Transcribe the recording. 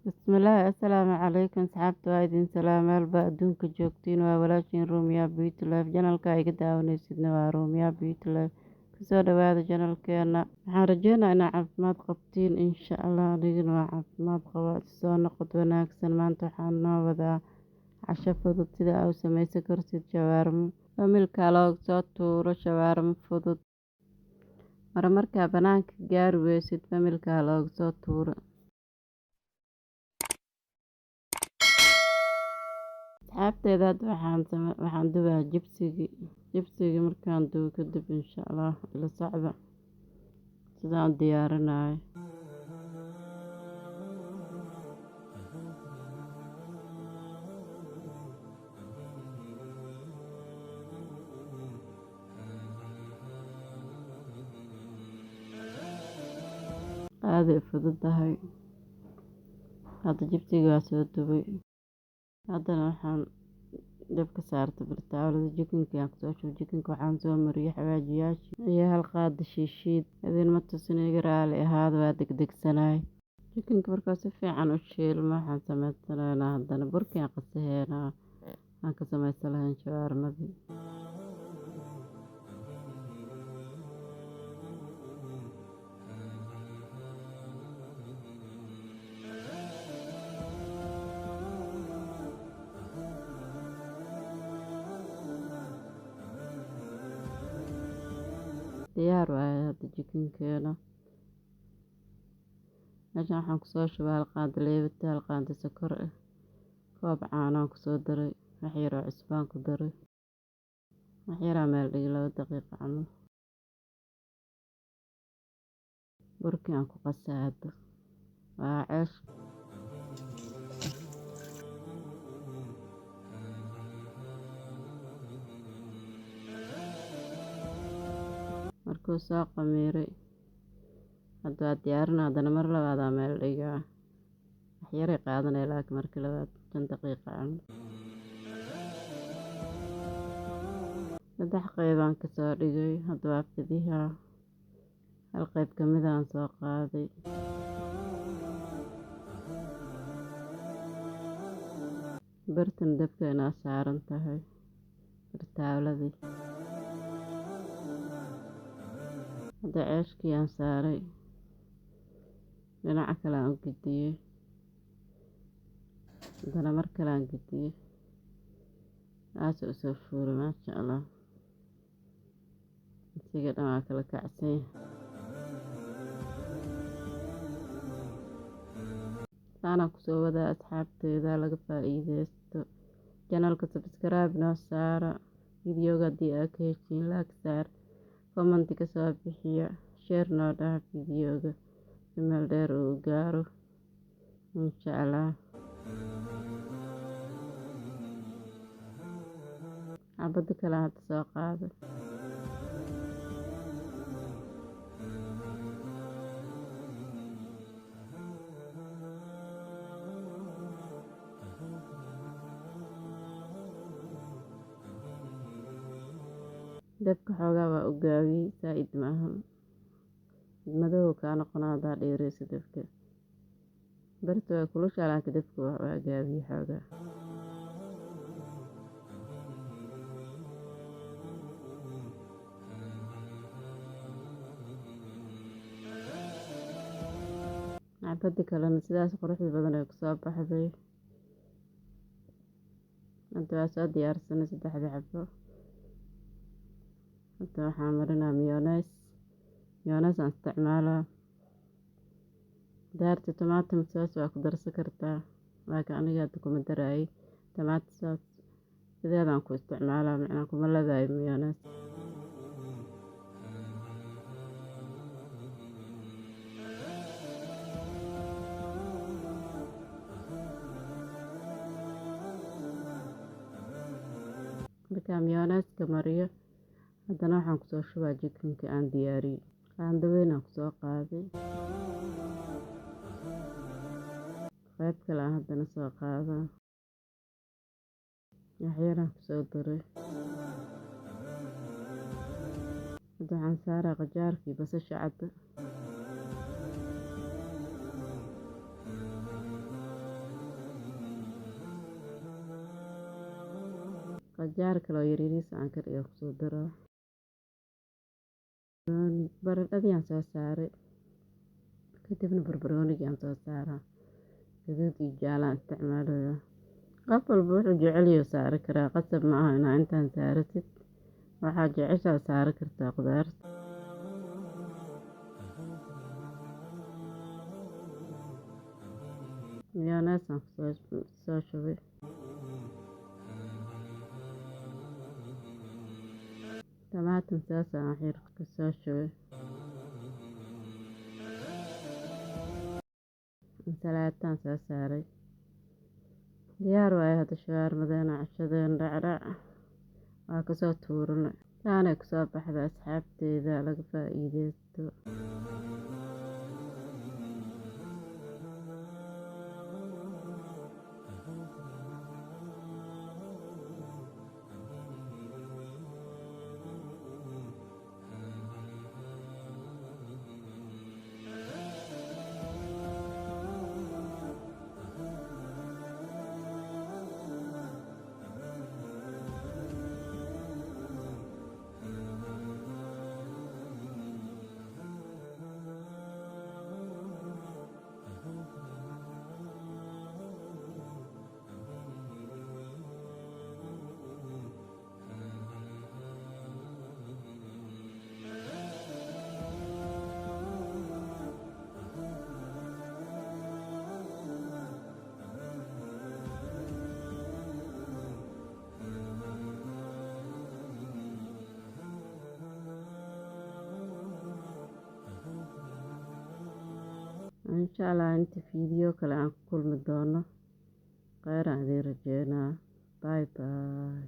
Bismillaahi, assalaamu calaykum asxaabta, waa idin salaam meelba adduunka joogtiin. Waa walaashiin Rumiya Beauty Life. Channelka iga daawanaysidna waa Rumiya Beauty Life. Kusoo dhawaada channelkeena. Waxaan rajeynaa inaa caafimaad qabtiin, insha Allah. Anigana waa caafimaad qabaa. Soo noqod wanaagsan. Maanta waxaan noo wadaa casho fudud, sida aa u sameysan kartid shawaarmo. Familka looga soo tuuro shawaarmo fudud. Marmarkaa banaanka gaari weysid, familka looga soo tuuro. Asxaabteeda, hadda waxaan dubaa jibsigii. Jibsigii markaan dubo kadib, insha Allah, ila socda sidaan u diyaarinayo. Aaday u fududahay. Hadda jibsiga waa soo dubay. Haddana waxaan dabka saartay birtaawlada. Chickenka aan kusoo shubay. Chickenka waxaan soo mariyay xawaajiyaashii iyo hal qaado shiishiid. Idinma tusin, iga raali ahaada, waa degdegsanaay. Chickenka markaa si fiican u shiilmo, waxaan sameysanaynaa haddana burkii aan qasaheynaa aan ka sameysan lahayn shawaarmadii. Diyaar waaye hadda chickenkeena. Meeshan waxaan kusoo shubay hal qaado leebita, hal qaado sokor ah, koob caano aan kusoo daray, wax yar oo cusbaan ku daray. Wax yaraa meel dhigay 2 daqiiqo camal. Burkii aan ku qasaa hadda. Waa ceesh. Markuu soo qamiiray, hadda waa diyaarinaa. Haddana mar labaad aa meel dhigaa. Wax yaray qaadanaya, laakiin markii labaad 5 daqiiqo camal. Saddex qeybaan kasoo dhigay. Hadda waa fidihaa. Hal qeyb ka mid aan soo qaaday. Birtan dabka inaa saaran tahay birtaawladii. Hadda ceeshkii aan saaray, dhinaca kale aan u gediyey. Haddana mar kale aan gediyey. Saas u soo fuulay, maasha Allah. Isiga dhan waa kala kacsan yahay. Saanaan kusoo wadaa asxaabteeda, laga faa'iideysto. Channelka subscribe noo saara. Videoga haddii aad ka heshiin, like saar, comment ka soo bixiya, share noo dhaha videoga si meel dheer uu gaaro, insha Allah. Xabada kale hadda soo qaaday. Dabka xoogaa waa u gaabiyey, saa-id maahan. Madow kaa noqonaa haddaa dheereyso dabka. Birta waa kulushahay, laakiin dabka waa gaabiyey xoogaa. Xabada kalena sidaas quruxda badan ay kusoo baxday. Hadda waa soo diyaarsanay saddexda xabo. Hadda waxaan marinaa mayonnaise. Mayonnaise aan isticmaalaa. Daarta tomato sauce waa ku darsan kartaa, laakiin aniga hadda kuma daraayay tomato sauce. Sideedaan ku isticmaalaa, macnaa kuma labaayo mayonnaise. Markaan mayonnaise-ka mariyo, haddana waxaan kusoo shubaa chickenka aan diyaariyey. Qaando weyn aan kusoo qaaday. Qayb kale aan haddana soo qaadaa. Wax yaraan kusoo daray. Hadda waxaan saaraa qajaarkii, basasha cadda. Qajaar kale oo yaryariis aan ka dhigo kusoo daraa. Baradhadii aan soo saaray. Kadibna barbaroonigii aan soo saaraa. Gaduud iyo jaale aan isticmaalayaa. Qof walba wuxuu jecel yahay saari karaa. Qasab ma aha inaa intaan saaratid. Waxaa jeceshaa saari kartaa qudaarta. Mayonnaise aan kusoo shubay. Tamaatim saas aan wax yar kusoo shubay. Ansalaataan soo saaray. Diyaar waaye hadda shawaarmadeena, cashadeena dhacdhac waa kasoo tuuranay. Saanay kusoo baxda asxaabteyda, laga faa'iideysto. Insha Allah inta fiidiyoo kale aan ku kulmi doono. Kheyr aan idiin rajeynaa. Bye bye.